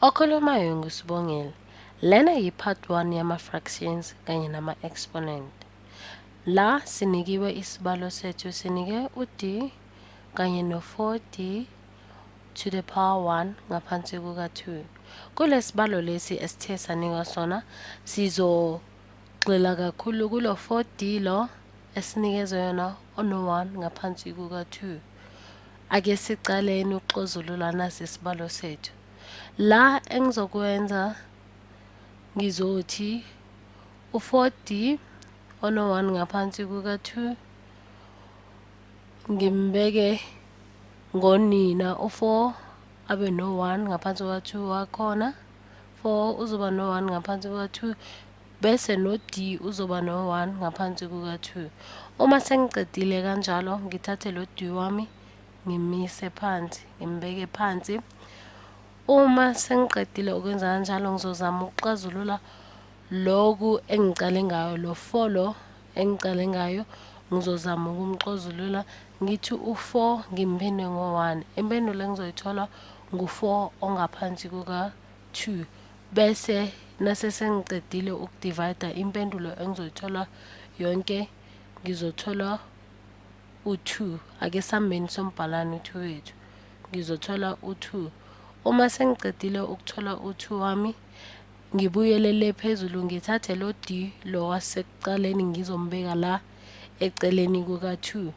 Okhulumayo nguSibongile. Lena yi-part 1 yama-fractions kanye nama-exponent. La sinikiwe isibalo sethu, sinike u-d kanye no-4d to the power 1 ngaphansi kuka-2. Kulesibalo lesi esithe sanikwa sona, sizogxila kakhulu kulo 4d lo esinikezwe yona ono-1 ngaphansi kuka-2. Ake sicaleni ukuxozulula nasi isibalo sethu. La engizokwenza, ngizothi u-4d ono-1 ngaphansi kuka-2 ngimbeke ngonina, u-4 abe no-1 ngaphansi kuka-2 wakhona, 4 uzoba no-1 ngaphansi kuka-2, bese no-d uzoba no-1 ngaphansi kuka-2. Uma sengicedile kanjalo, ngithathe lo d wami ngimise phansi, ngimbeke phansi. Uma sengiqedile ukwenza kanjalo, ngizozama ukuxazulula loku engicale ngayo, lo 4 lo engicale ngayo ngizozama ukumxozulula. Ngithi u-4 ngimphinde ngo-1, impendulo engizoyithola ngu-4 ongaphansi kuka-2. Bese nase sengicedile ukudivida, impendulo engizoyithola yonke ngizothola u-2. Ake sambeni sombhalani u-2 wethu. Ngizothola u-2. Uma sengicedile ukuthola u-2 wami, ngibuyele le phezulu, ngithathe lo d lo wasekuqaleni, ngizombeka la eceleni kuka-2,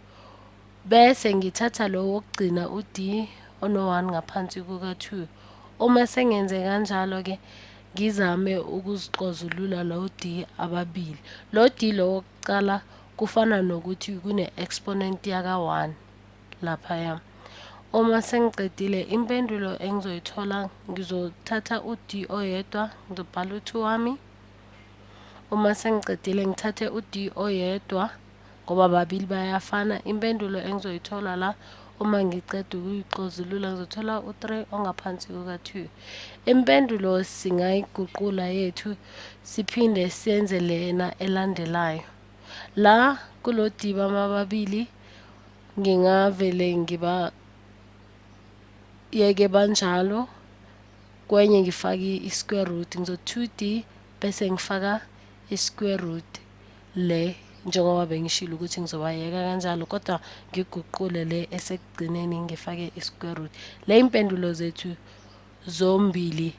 bese ngithatha lo wokugcina u-d ono-1 ngaphansi kuka-2. Uma sengenze kanjalo-ke, ngizame ukuzixozulula lo d ababili. Lo d lo wokuqala kufana nokuthi kune-exponent yaka-1 laphaya. Uma sengicedile, impendulo engizoyithola, ngizothatha u-d oyedwa, ngizobhala u-2 wami. Uma sengicedile, ngithathe u-d oyedwa ngoba babili bayafana. Impendulo engizoyithola la uma ngiceda ukuyixozulula, ngizothola u-3 ongaphansi kuka-2. Impendulo singayiguqula yethu, siphinde senze lena elandelayo. La kulo d bamababili ngingavele ngiba yeke banjalo, kwenye ngifake i-square root, ngizo 2d bese ngifaka i-square root le, njengoba bengishilo ukuthi ngizobayeka kanjalo, kodwa ngiguqule le esekugcineni ngifake i-square root. Le impendulo zethu zombili.